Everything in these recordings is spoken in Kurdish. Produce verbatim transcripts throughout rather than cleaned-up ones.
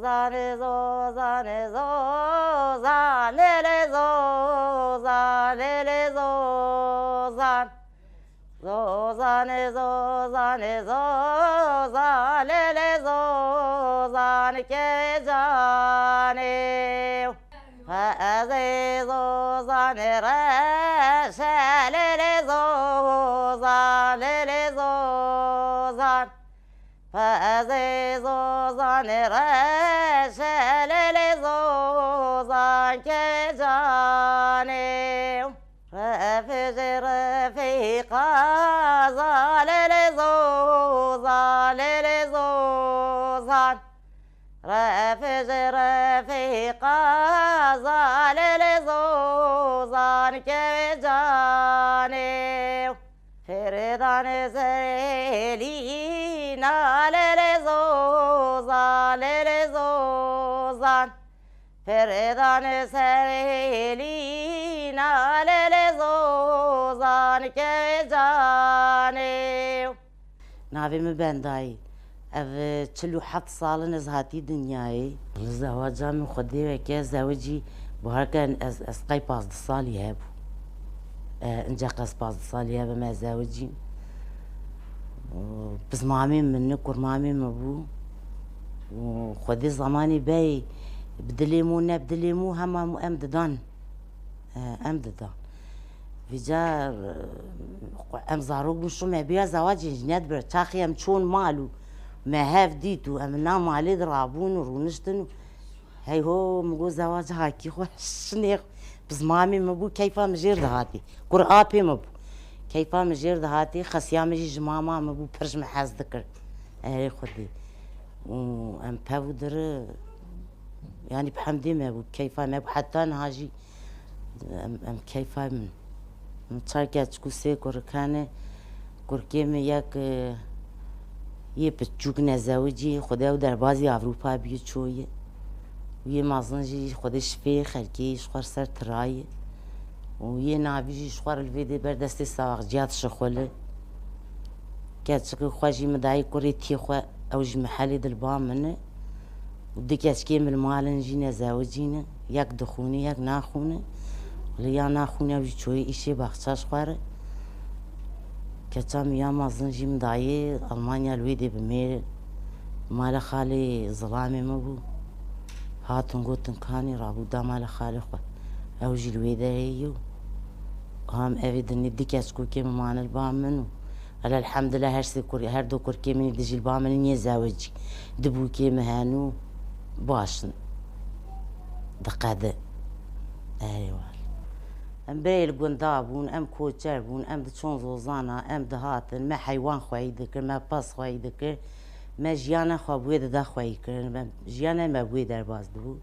Zozanê, zozanê, zozan, lê lê zozan, lê lê zozan. Zozanê, zozanê, zozan, lê lê zozan, kevê canê. Xezê zozanê reşe, lê lê zozan, lê lê zozan. Xezê zozanê reşe, lê lê zozan, kevê canê. Refijê refîqa zalê lê zozan, lê lê zozan. Refijê refîqa zalê lê zozan, kevê canê. Fêrê danê serê hêlîna lê lê zozan, lê lê zozan. Fêrê danê serê hêlîna lê lê zozan, kevê canê. Navê min Bendayî. Ev çil û heft sal in ez hatî dinyayê. Li zewaca min Xwedê weke zewicî, baharke ez, ez qey pazdeh salî hebû. E, ince qey ez pazdeh salî hebim ez zewicîm. Û pismamê min, kurmamê min bû. Û Xwedê zemanî bey bi dilê min û ne bi dilê min û hema em didan. E, em didan. Vîca, e, em zarok bûn, şûme bîya zewacê jî nedibir. Çaxê em çûn mal û me hev dît û em na malê de rabûn û rûniştin û hey ho, min got, zewaca hakî xwe şinê bi zimanê min bû, keyfa min jêr dihatî. Kur apê min bû. Keyfa min jêr dihatî, xesiya min jî ji mama min bû, pir ji min hez dikir. Erê Xwedê. Û em pev û diri, yanî bi hemdê me bû, keyfa me bû. Heta niha jî Em, em keyfa min. Min çar keçik û sê kurik hene. Kurkê min yek, e, yê piçûk nezewicî, Xwedê ew derbazî Ewropa bî çûyî. Û yê mezin jî Xwedê şifê xelkê ji xwe ser tirayî. Û yê navî jî ji xwe re li vê dê ber destê sawaxciya dişixwili. Keçikê xwe jî min dayê kurê tî xwe, ew jî mihelê dilba min e. Û du keçikê min li mal in jî nezewicî ne. Yek dixwîne, yek naxwîne. Li ya naxwîne ew jî çûye îşê baxça ji xwe re. Keça min ya mezin jî min dayê Almanya li wê dê bi mêr mala xalê zilamê min bû. Hatin gotin kanî rabû da mala xalê xwe. Ew jî li wê derê ye û ham evê dinê du keçikokê min mane li ba min û Elhamdulillah her sê kur, her du kurkê min dijî li ba min niye zewicî. Du bûkê min hene û baş in. Diqedin. Eywa. Em berê li gunda bûn, em koçer bûn, em diçûn zozana, em dihatin, me heywan xweyî dikir, me pez xweyî dikir, me jiyana xwe bi wê dida xweyî kirin, me, jiyana me bi wê derbas dibû.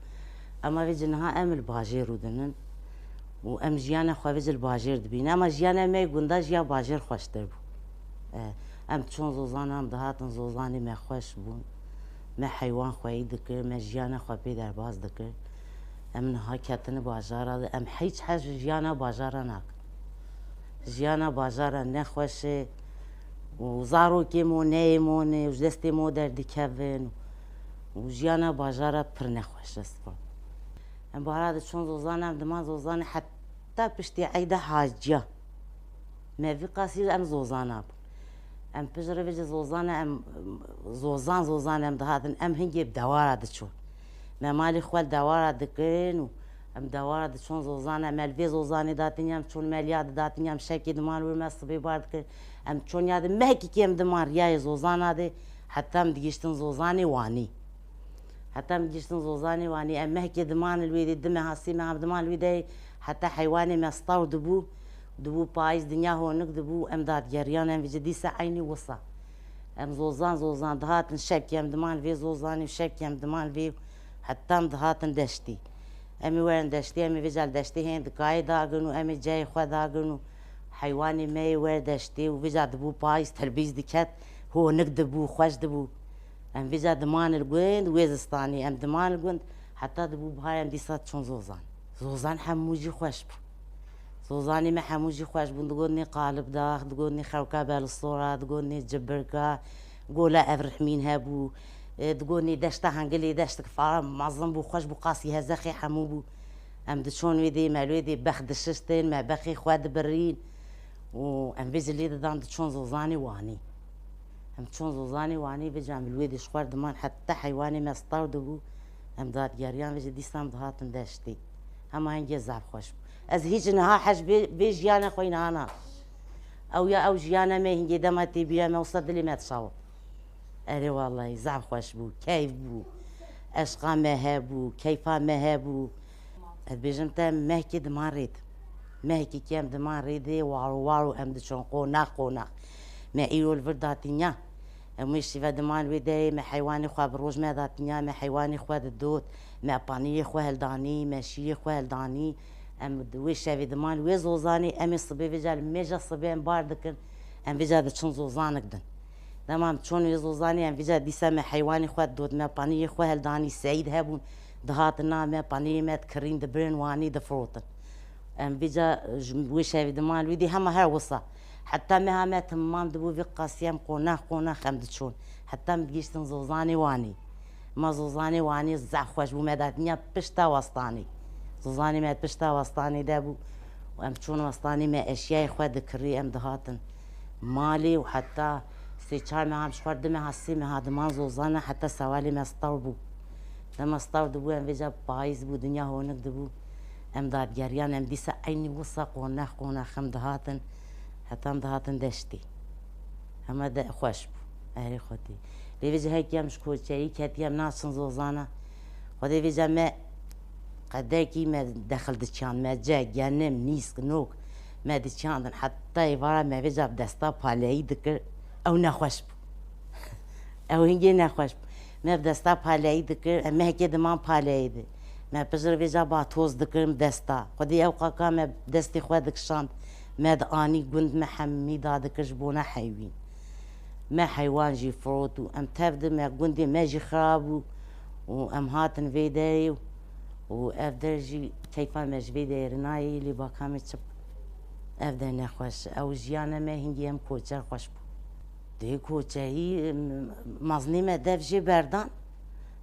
Ema vê cî niha em li bajêr rûdinin û em jiyana xwe vê cî li bajêr dibînin. Ema jiyana me gunda jiya bajêr xweştir bû. E, em diçûn zozana, em dihatin zozanê me xweş bûn. Me heywan xweyî dikir, me jiyana xwe pê derbas dikir. Em niha ketine bajara de, em hîç hez ji jiyana bajara nakin. Jiyana bajara ne xweş e û zarokê mo neyê mo ne û ji destê mo derdikevin û jiyana bajara pir nexweş e, sipan. Em bahara diçûn zozana, em diman zozanê heta piştî eyda haciya. Me vî qasî em zozana bûn. Em piştre vê cî zozana em zozan zozan em dihatin, em hingê bi dewara diçûn. Me malê xwe li dewara dikirin û em dewara diçûn zozana, me li vê zozanê datin ya em çûn, me li ya didatin ya em şevkê diman wir, me sibê bar dikirin. Em çûn ya di mehkî em diman riyayê zozana de heta em digihiştin zozanê Wanî. Heta em gihiştin zozanê Wanî, em mehkê diman li wê dê, du meha, sê meha diman li wê dê, heta heywanê me stewr dibû, dibû payîz, dinya honik dibû, em dadgeriyan, em vêca dîsa eynî wisa. Em zozan zozan dihatin, şevkê em diman vê zozanê, şevkê em diman vê, heta em dihatin deştê. Em ê werin deştê, em ê vêca li deştê hên dikayê dagin û em ê ceyê xwe dagin û heywanê me yê wer deştê û vêca dibû payîz, terbîz diket, honik dibû, xweş dibû. Em vêca diman li gund, wê zistanê em diman li gund, heta dibû bihar em dîsa diçûn zozan. Zozan hemû jî xweş bû. Zozanê me hemû jî xweş bûn. Digotinê qalibdax, digotinê xewka belistora, digotinê cibirka, gola evrihmîn hebû, E, digot nê deşta Hengilê deştek fara mezin bû, xweş bû, qasî hezexê hemû bû. Em diçûn wê dê, me li wê dê bex dişiştin, me bexê xwe dibirîn. Û em vê cilê didan diçûn Zozanê Wanî. Em çûn Zozanê Wanî, vêca em li wê dê ji xwe diman heta heywanê me star dibû. Em dadgeriyan, vêca dîsa em dihatin deştê. Hema hingê zaf xweş bû. Ez hîç niha hej vê, vê jiyana xwe niha nam. Ew ya ew jiyana me hingê dema tê bîra me wisa dilê me dişawa. Erê wellahî zaf xweş bû, keyf bû. Eşqa me hebû, keyfa me hebû. Ez bêjim te mehkê diman rê de. Mehkekî em diman rê de, waro waro em diçûn qonax qonax. Me îro li vir datînya. Em wê şîve diman wê derê, me heywanê xwe bi roj me datînya, me heywanê xwe didot, me paniyê xwe hildanî, me şîrê xwe hildanî. Em di wê şevê diman wê Zozanê, em ê sibê vêca li mêja sibê em bar dikin, em vêca diçin Zozanik din. Dema em çûn wê Zozanê, em vêca dîsa me heywanê xwe didot, me paniyê xwe hildanî, seyîd hebûn, dihatin na me, paniyê me dikirîn, dibirin Wanî, difirotin. Em vêca ji wê şevê diman wê dê hema her wisa. Heta meha me temam dibû, vê qasî em qonax qonax em diçûn. Heta em digihîştin Zozanê Wanî. Ma Zozanê Wanî zaf xweş bû, me datinya pişta westanê. Zozanê me pişta westanê de bû. Û em çûn westanê, me eşyayê xwe dikirî, em dihatin malê û heta sê çar meha, ji xwe du meha, sê meha diman Zozana, heta sewalê me star bû. Dema star dibû, em vêca payîz bû, dinya honik dibû. Em dadgeriyan, em dîsa eynî wisa qonax qonax em dihatin. Heta em dihatin deştê. Hema de xweş bû. Erê Xwedê. Lê vêca hekî em ji koçerî ketî, em naçin Zozana. Xwedê vêca me qedekî me dexil diçand, me ce, genim, nîsk, nok, me diçandin. Heta êvara me vêca bi desta paleyî dikir, ew nexweş bû. Ew hingê nexweş bû. Me bi desta paleyî dikir, em mehkê diman paleyê de. Me pijir vêca batoz dikirin bi desta. Xwedê ew qaka me destê xwe dikişand, me dianî gund, me hemî dadikir ji bona heywîn. Me heywan jî firot û em tev di me gundê me jî xirab bû û em hatin vê derê û, û ev der jî keyfa me ji vê derê nayê, lê baka me çi bû? Ev der nexweş. Ew jiyana me hingê em koçer xweş bû. Dê koçerî, em, mezinê me dev jê berdan.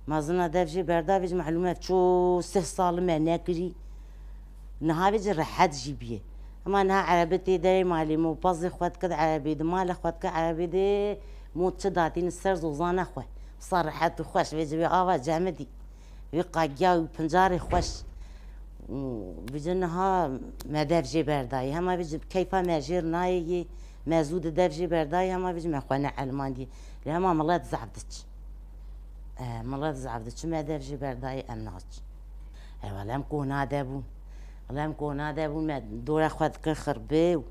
Mezina dev jê berda, vêc mehlûm ev ço sih sal me nekirî. Niha vêc rehet jî biyê. Hema niha erebi tê derê malê min û pezê xwe dikir erebê di, malê xwe dikir erebê di, mot çi datîn ser Zozana xwe. Wisa rehet û xweş, vêc wê ava cemidî. Wê qagiya û pincarê xweş. Û vêc niha me dev jê berdayê. Hema vêc keyfa me jêr nayê yê, me zû di dev jê berdayê, hema vêc me xwe neelmandiyê. Lê hema milet zaf diç. E, milet zaf diçi, me dev jî berdayê, em naçin. E, wele em kona de bûn. Wele em kona de bûn, me dora xwe dikir xirbê û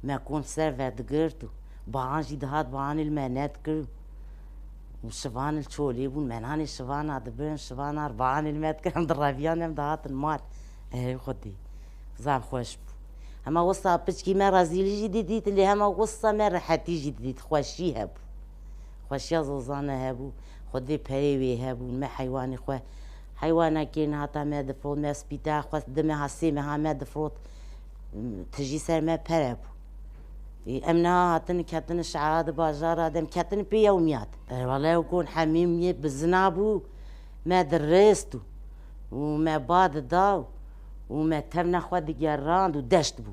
me kon ser ve digirt û baran jî dihat, baranê li me nedikir û şivan li çolê bûn. Me nanê şivana dibirin, şivana baranê li me dikir, em direviyan, em dihatin mal. Ey Xwedê, zaf xweş bû. Hema wisa piçkî me rezîlî jî didît, lê hema wisa me rehetî jî didît, xweşî hebû. Xweşiya Zozana hebû, xwedê perê wê hebûn, me heywanê xwe, heywanekê niha ta me difirot, me spîta xwe, di meha sê meha me difirot, tijî ser me pere bû. Ê, em niha hatin ketin şehra di bajara de, em ketin pê yewmiya de. Erwala ew kon hemî miyê bizina bû, me dirêst û, û me ba dida û, û me tevna xwe digerand û deşt bû.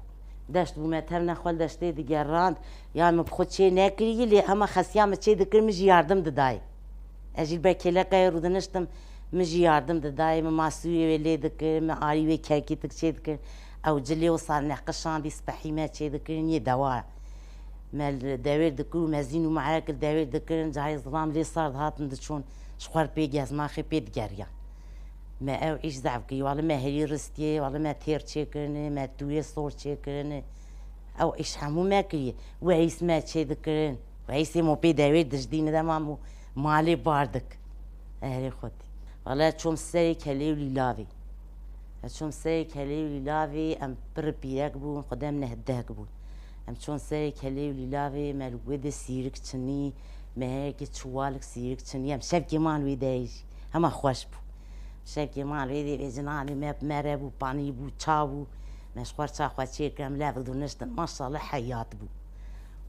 Deşt bû, me tevna xwe li deştê digerand. Ya min bi xwe çê nekirî, lê hema xesiya min çê dikir, min jî yardim didayê. Ez jî li ber kêlekayê rûdiniştim, min jî yardim didayê, min masûyê wê lê dikir, min arî wê kerkîtik çê dikir. Ew cilê wisa neqişandî spehî me çê dikirin yê dewar. Me li dewêr dikir û mezîn û me'rek li dewêr dikirin, carê zilam lê sar dihatin diçûn, ji xwe re pê gezmaxê pê digeriyan. Me ew îş zehf kir, wele me herî ristiyê, wele me têr çêkirine, me tûyê sor çêkirine. Ew îş hemû me kiriye. Weîs me çê dikirin. Weîsê mo pê dewê dijdîne dema mo malê bar dik. Erê Xwedî. Wele çûm serê kelê û lîlavê. Ez çûm serê kelê û lîlavê, em pir pîrek bûn, xwedê em neh dehek bûn. Em çûn serê kelê û lîlavê, me li wê de sîrik çinî, me heyekê çuwalik sîrik çinî, em şevkê man wê de jî. Hema xweş bû. Şevkê man wê de vê cinanê me bi me re bû, panî bû, ça bû. Me ji xwe re ça xwe çêkir, em lev dûniştin. Maşallah heyat bû.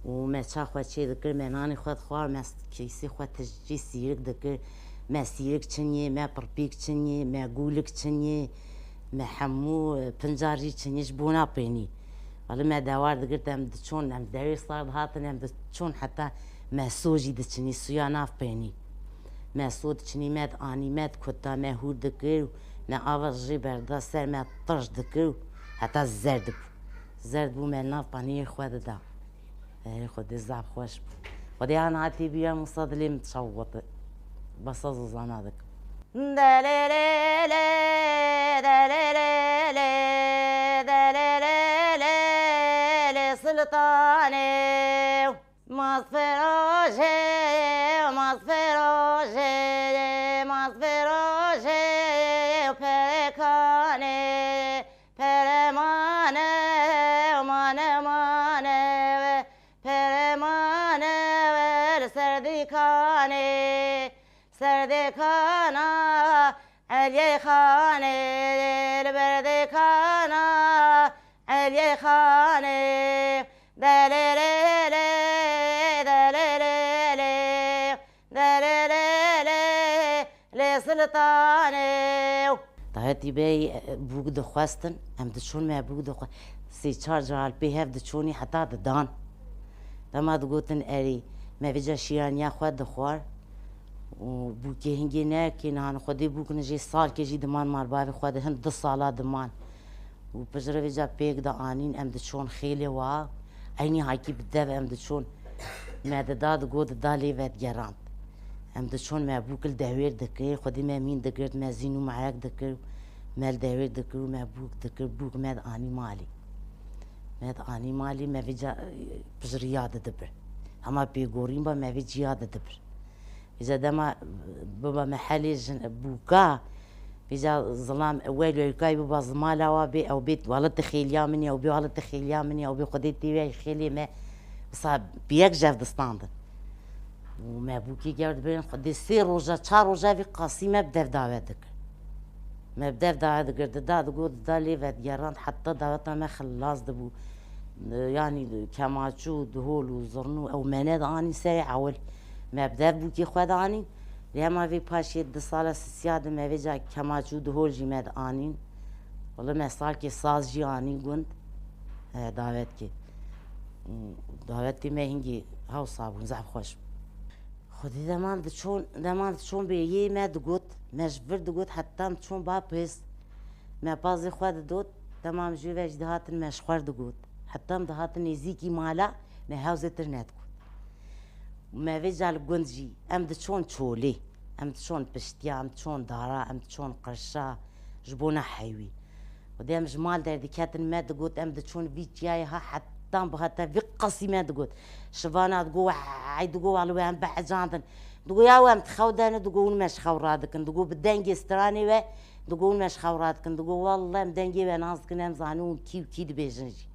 Û me ça xwe çê dikir, me nanê xwe dixwar, me kîsê xwe tijî sîrik dikir. Me sîrik çiniyê, me pirpîk çiniyê, me gûlik çiniyê, me hemû, e, pincar jî çiniyê ji bona pênî. Wele me dewar digirt, em diçûn, em dewê sar dihatin, em diçûn heta me so jî diçinî, suya nav pênî. Me so diçinî, me dianî, me dikuta, me hûr dikir û me ava jê berda ser, me tirş dikir û heta zerd bû. Zerd bû, me nav paniyê xwe dida. Ey, Xwedê zaf xweş bû. Xwedê ana tê bîya Musa dilê min çaw wete. Basa zozana dikim. Delelele, delelele, delelele, lê Sultanê. Masferoje, masferoje, masferoje, perekane. Pere mane, mane, mane, pere mane, li ser dîkanê, ser dîkana Eliyê Xanê, li ber dîkana Eliyê Xanê, delelele, delelele. Delelele, lê Sultanê. Dawetî bey, e, bûk dixwestin, em diçûn me bûk dixwe-, sê çar cara li pê hev diçûnî heta didan. Dema digotin erê, me vêca şîraniya xwe dixwar û bûkê hingê nekê nihan Xwedê bûk nijê salkê jî diman mal bavê xwe de hin du sala diman. Û pijre vêca pêk de anîn, em diçûn xêlê wa, eynî hakî bi dev em diçûn. Me dida digot dida lê vedigerand. Em diçûn me bûk li dewêr dikir, xwedî me mîn digirt, me zîn û merek dikir, me li dewêr dikir û me bûk dikir, bûk me dianî malê. Me dianî malê, me vêca, e, pijriya didibir. Hema pêgorîn ba me vê ciya didibir. Îca dema biba mehelê jin bûka, îca zilam we lêkay biba zimala wa bê, ew bê wala ti xêliya min e, ew bê wala ti xêliya min e, ew bê Xwedê tê wê xêlê me. Wisa bi yek jev distandin. Û me bûkê gewr dibêrin Xwedê sê roja, çar roja vî qasî me bi dev dawet dikir. Me bi dev dawet dikir, dida digot, dida lê vedigerand, heta daweta me xilas dibû. Yanî kemaçû, dihol û zirnû ew me nedianî serê ewil. Me bi dev bûkê xwe dianî. Lê hema vê paşê di sala sisiya de me vêca kemaçû, dihol jî me dianîn. Wele me salkê saz jî anî gund. E, dawetkê. Dawetê me hingî hewsa bûn, zehf xweş bû. Xwedî dema em diçûn, dema em diçûn bê yê me digot, me ji vir digot, heta em diçûn ba pêz. Me pazê xwe didot, dema em ji ve jî dihatin me ji xwe digot. Heta em dihatin nêzîkî mala, me hew zêtir nedigot. Me vêca li gund jî, em diçûn çolê, em diçûn piştiya, em diçûn dara, em diçûn qirşa, ji bona heywî. Xwedê em ji mal derdiketin me digot, em diçûn vî çiyayê ha hetan bihata vî qasî me digot. Şivana digo, hey digo, wali we em behecandin. Digo, ya we em dixew dene, digo, hûn me ji xew radikin. Digo, bi dengê stranê we, digo, hûn me ji xew radikin. Digo, walleh em dengê we nas dikin, em zanin hûn kî û kî dibêjin jî.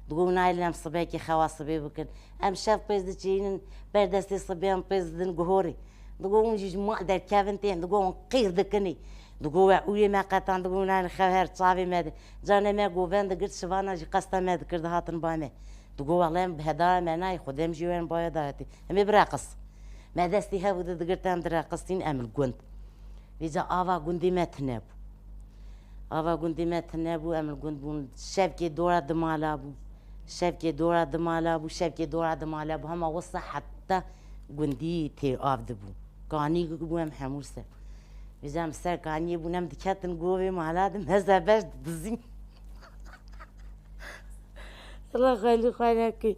Digo, hûn nayêlin em sibekê xewa sibê bikin. Em şev pêz diçînin, ber destê sibê em pêz didin guhorê. Digo, hûn jî ji mal derkevin tên, digo, hûn qîr dikinî. Digo, we ûyê me qetan, digo, hûn nayêlin xew her çavê me de. Canê me govend digirt, şivana jî qesta me dikir, dihatin ba me. Digo, wele em bi hedaya me nayê, Xwedê em jî werin baya dayetî. Em ê bireqis. Me destî hev û di digirt, em direqisîn, em li gund. Vêca ava gundê me tune bû. Ava gundê me tune bû, em li gund bûn. Şevkê dora di mala bû. Şevkê dora di mala bû, şevkê dora di mala bû. Hema wisa heta gundî tê av dibû. Kanî bû em hemû ser. Vêca em ser kaniyê bûn, em diketin govê mala de, me zebeş didizîn. Allah xwelî xwe nekî.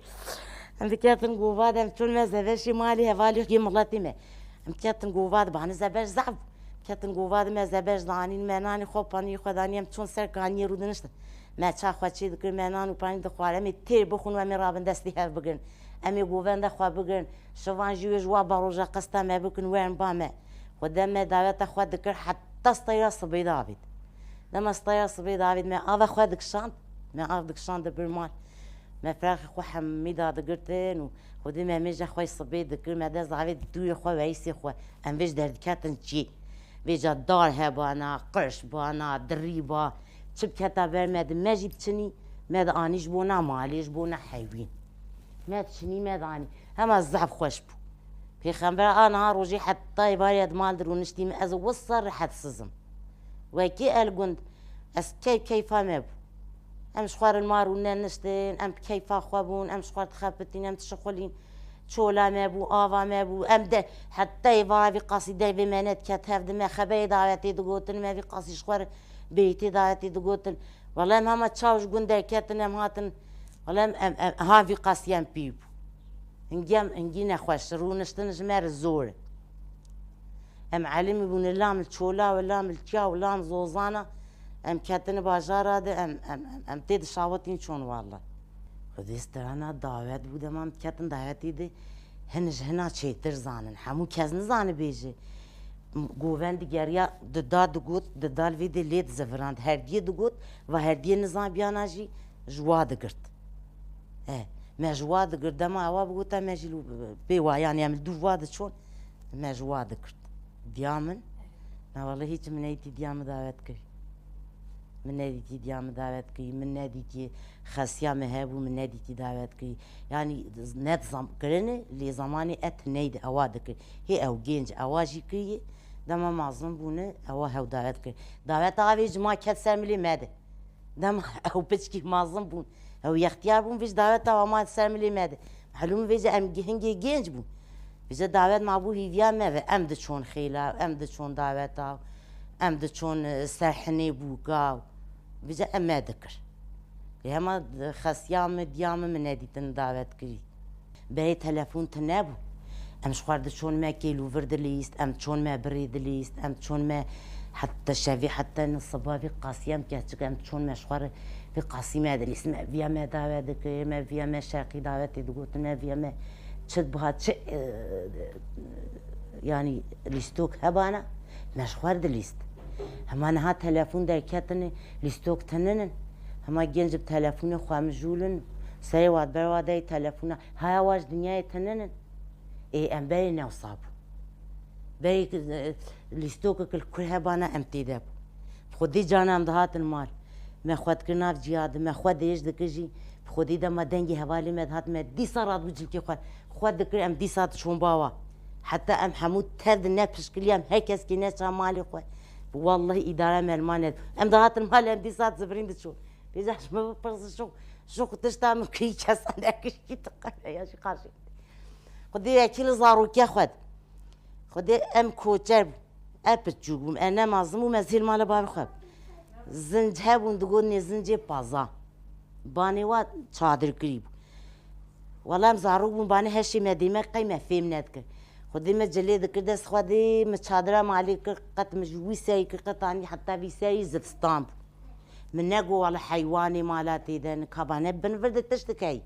Em diketin gova de, em çûn me zebeşê malê hevalê yê miletê me. Em diketin gova de, bane zebeş zaf. Ketin gova de me zebeş danîn, me nanê xwe paniyê xwe danî, em çûn ser kaniyê rû diniştin. Me ça xwe çê dikir, me nan û panî dixwar, em ê têr bixwin û em ê rabin destê hev bigirin. Em ê govenda xwe bigirin. Şivan jî wê ji wa baroja qesta me bikin, werin ba me. Xwedê me daweta xwe dikir heta steyra sibê davêt. Dema steyra sibê davêt me ava xwe dikişand, me av dikişand dibir mal. Me firaxê xwe hemî dadigirtin û Xwedê me mêja xwe sibê dikir, me dest davêt dûyê xwe, weyîsê xwe. Em vêj derdiketin çî. Vêca dar hebana, qirş bana, dirî ba. Çi biketa ber me di me jî diçinî, me dianî ji bona malê, ji bona hewîn. Me diçinî, me dianî. Hema zehf xweş bû. Pêxembera a niha rojê heta êvarê ez di mal de rûniştîm, ez wisa rehetsiz im. Wekî el gund, ez keyf keyfa me bû. Em ji xwe re li mal rûneniştin, em bi keyfa xwe bûn, em ji xwe re dixebitîn, em dişixulîn. Çola me bû, ava me bû, em de heta êvara vî qasî dervê me nediket hev di me xeberê dawetê digotin, me vî qasî ji xwe re bêytê dawetê digotin. Wele em hema çaw ji gund derketin, em hatin, wele em, em, em, ha vî qasî em pî bû. Hingî em, hingî nexweş, rûniştin ji me re zor e. Em elimî bûne lam li çola û lam li çiya û lam zozana, em ketine bajara de, em, em, em, em tê dişawitîn çon walla. Xwedê strana dawet bû, dema em diketin dawetê de, hin ji hina çêtir zanin. Hemû kes nizane bêje. Govend digeriya, dida digot, dida li vê de lê dizivirand. Herdiyê digot, va herdiyê nizan biyana jî ji wa digirt. E, me ji wa digirt, dema ewa bigota me jî li pê wa, yanî em li dû wa diçon, me ji wa digirt. Diya min, na wele hîç min nedîtî diya min dawet kirî. Min nedîtî diya min dawet kirî, min nedîtî xesiya min hebû, min nedîtî dawet kirî. Yanî ne zam-, kirine, lê zamanê et neydi ewa dikir. Hê ew genc ewa jî kiriye, dema mazin bûne, ewa hew dawet kir. Daweta avê ji ma ket ser milê me de. Dema ew piçkî mazin bûn, ew yextiyar bûn, vêj daweta wan ma ser milê me de. Melûm vêje em hingê genc bûn. Vêje dawet ma bû hîviya me ve, em diçon xêla, em diçon daweta, em diçon, e, ser hinê bûka. Vêje em me dikir. Lê hema xesiya min, diya min, min nedîtin dawet kirî. Berê telefon tune bû. Em ji xwe re diçon me kêl û vir dilîst, em diçon me birê dilîst, em diçon me heta şevê, heta ni siba vî qasî em keçik, em diçon me ji xwe re vî qasî me dilîst. Me viya me dawe dikir, me viya me şerqî dawetê digotin, me viya me çi biha, çi, e, yanî lîstok hebana, me ji xwe re dilîst. Hema niha telefon derketine, lîstok tininin. Hema genc bi telefonê xwe mijûl in. Serê wa ber wa deyê telefona. Haya wa ji dinyayê tininin. Ê, em berê newsa bû. Berê, e, lîstokek li kur hebana em tê de bû. Xwedê cana em dihatin mal. Me xwe dikir nav ciya de, me xwe dirêj dikir jî. Xwedê dema dengê hevalê me dihat, me dîsa radibû cilkê xwe. Xwe dikir em dîsa diçûn bawa. Heta em hemû tev di ne pişkilî em her kes kê neça malê xwe. Wallahî îdare me li mal ne. Em dihatin mal em dîsa dizivirîn diçûn. Vêca ji min bipirsin şox, şox tişta min kî kesan nekişkî tiqe ya jî qarşî. Xwedê wekî li zarokiya xwe de. Xwedê em koçer bû. Ev piçûk bûm, ev ne mezin bûm, ez hêl mala bavê xwe bûm. Zinc hebûn, digotinê zincê paza. Banê wa çadirkirî bû. Wela em zarok bûn, banê heşê me dê me qey me fêm nedikir. Xwedê me cilê dikir dest xwe dê, min çadira malê kir qet, min ji wî serî kir qet anî heta vî serî zivistan bû. Min nego wela heywanê mala tê de, nika banê bin vir de tiştik heyî.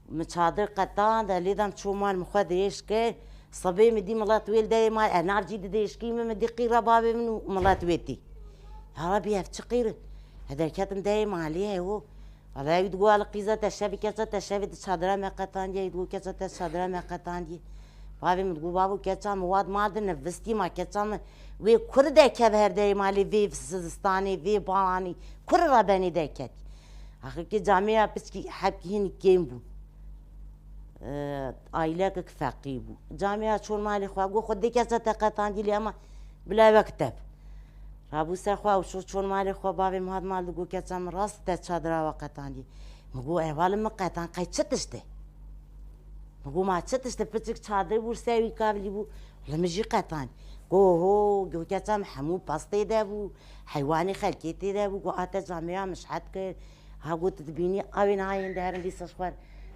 Min çadir qetan de, lê dem çû mal, min xwe dirêj kir. Sibê min dî milet wê li derê mal, e, nav cî didêşkî min, min dî qîra bavê min û milet wê tî. Ya Rebî, ev çi qîr in? E, derketim derê malê, ew. Wela ew digo, "Alî qîza te şevê, keça te şevê di çadira me qetandiye." Ew digo, "Keça te çadira me qetandiye." Bavê min digo, "Bavo, keça min wat mal de nivistî ma, keça min wê kur derkeve her derê malê, vê zistanê, vê baranî, kur re benê derketî." Axirkî camêra piçkî hebkî hînî kêm bû. E, aîlekek feqîr bû. Camêra çor malê xwe, got, "Xwedê keça te qetandî lê hema bila wek te bi." Rabû ser xwe û çû çor malê xwe, bavê min hat mal, digot, "Keça min rast te çadira we qetandî." Min got, "Ê hevalê min qetan, qey çi tişt e?" Min got, "Ma çi tişt e? Piçik çadir bû, ser wî kavlî bû. Li min jî qetan." Got, "Ho, got, keça min hemû pastê de bû, heywanê xelkê tê de bû." Got, "A te camêra min şihet kir." Ha got, "Dibînî, awên hayên diherin dîsa ji xwe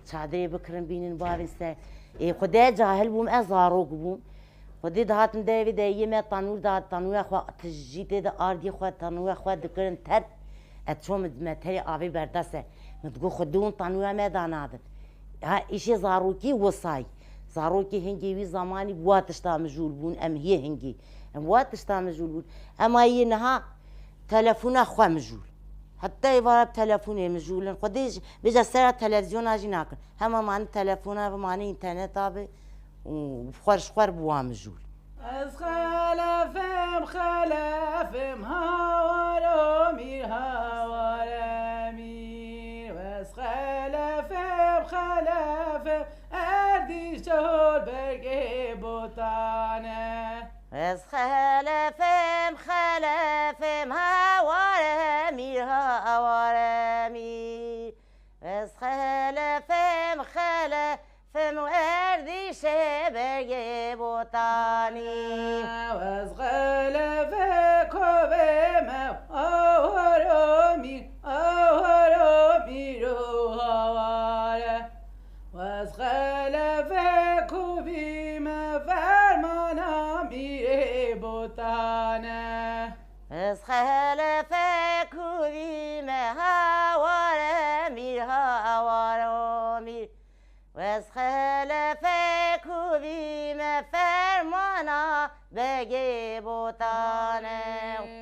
çadirê bikirin, bînin bavên ser." Ê, Xwedê cahil bûm, ez zarok bûm. Xwedê dihatin derê vê deriyê me tanûr da, tanûra xwe tijî tê de ardiyê xwe, tanûra xwe dikirin ter. Ez çûm, me terê avê berda ser. Min digot, "Xwedê hûn tanûra me danadin." Ha, îşê zarokî wisayî. Zarokê hingê wî zamanî bi wa tişta mijûl bûn, em hiyê hingê. Em wa tişta mijûl bûn. Ema yê niha telefona xwe mijûl. Heta êvara bi telefonê mijûl in. Xwedê jî, vêca sera televizyona jî nakin. Hema mane telefona bi, mane înterneta bi û xwer ji xwer bi wa mijûl. Ez xelefim, xelefim, hawaro mîr, haware mîr. Ez xelefim, xelefim, erdîş çehol bergê. Ez xelefim, xelefim, haware mîr, haware mîr. Ez xelefim, xelefim, werdîşê begê botanî. Ez xelefê kovê me, hawaro mîr, hawaro mîr û haware. Wez xelefê kovî me, fermana mîrê botane. Ez xelefê kovî me, haware mîr, hawaro mîr. Wez xelefê kovî me, fermana begê botane.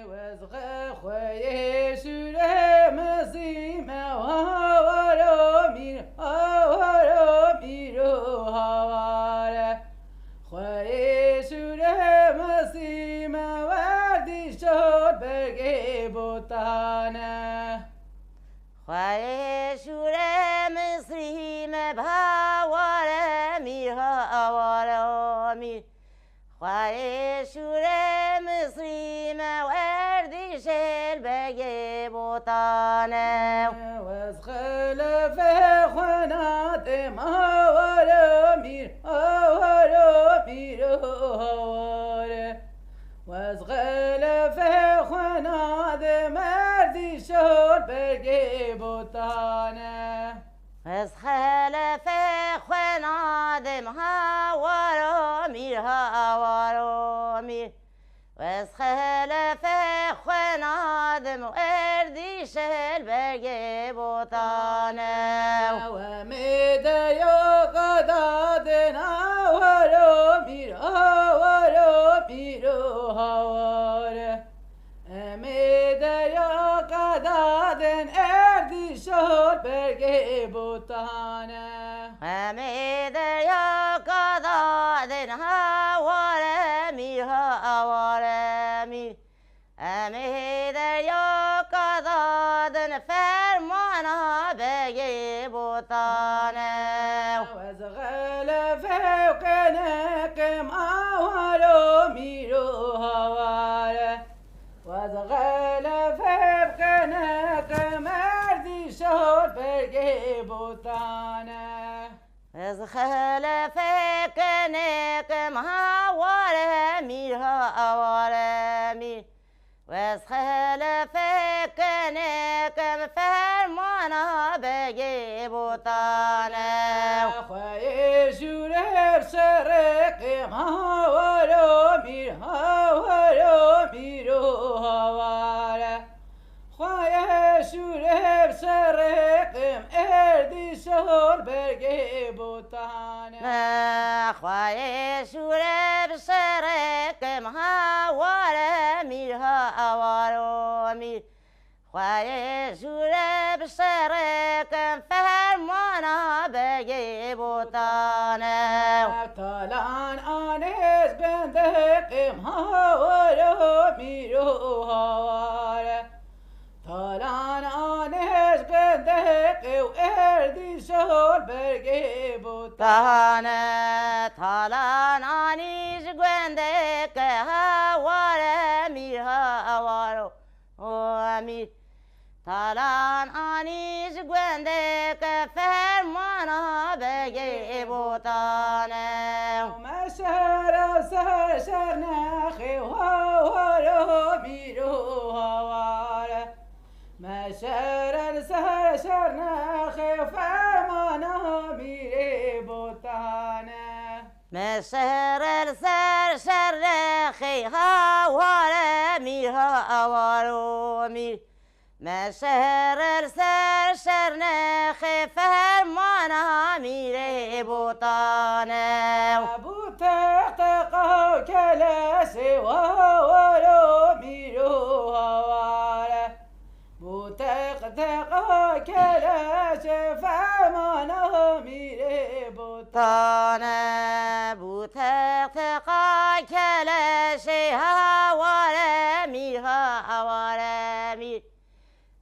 Wez xwe-, xweyê şûrê mezî me, hawaro mîr, hawaro mîr û haware. Xweyê şûrê mezî me, werdî şor begê botane. Xweyê şûrê Misrî me, haware mîr, haware mîr. Xweyê şûrê Misrî me, werdîşê begê botane. Wez xelefê xwe nadê me, haware mîr, haware mîr û haware. Wez xelefê xwe nadê merdî şor begê botane. Ez xelefê xwe nadim, hawaro mîr, hawaro mîr. Ez xelefê xwe nadim, erdîşê begê botane. Wemê derya qada din, hawaro mîr, hawaro mîr û haware. Em ê derya qada din, erdî şor begê botane. Em ê derya qada din, haware mîr, haware mîr. Em ê derya qada din, fermana begê botane. Wez xelefê qeneqim, hawaro mîr û haware. Wez xelefê qeneqim, erdî şor begê botane. Ez xelefê qeneqim, haware mîr, haware mîr. Wez xelefê qeneqim, fermana begê botane. Xweyê şûrê bi şereqim, hawaro mîr, hawaro mîr û haware. Xweyê şûrê bi şereqim, erdî şor begê botane. Xweyê şûrê bi şereqim, haware mîr, hawaro mîr. Xweyê şûrê bi şereqim, fermana begê botane. Talan anêz gendeqim, hawaro mîr û haware. Talan anêz gendeqê û erdî şor begê botane. Talan anî ji gendeqê, haware mîr, hawaro mîr. Talan anî ji gendeqê, fermana begê botane. Me şer ev ser şer nexê, hawaro mîr û haware. Me şer li ser şer nexê, fermana mîrê botane. Me şer li ser şer nexê, haware mîr, hawaro mîr. Me şer li ser şer nexê, fermana mîrê botane. Bû teqteqa keleşê, hawaro mîr û haware. Bû teqteqa keleşê, fermana mîrê botane. Bû teqteqa keleşê, haware mîr, haware mîr.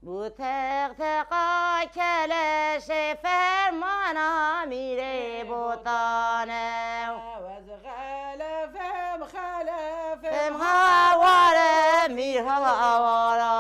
Bû teqteqa keleşê, fermana mîrê botane. Wez xelefim, xelef Hava awara.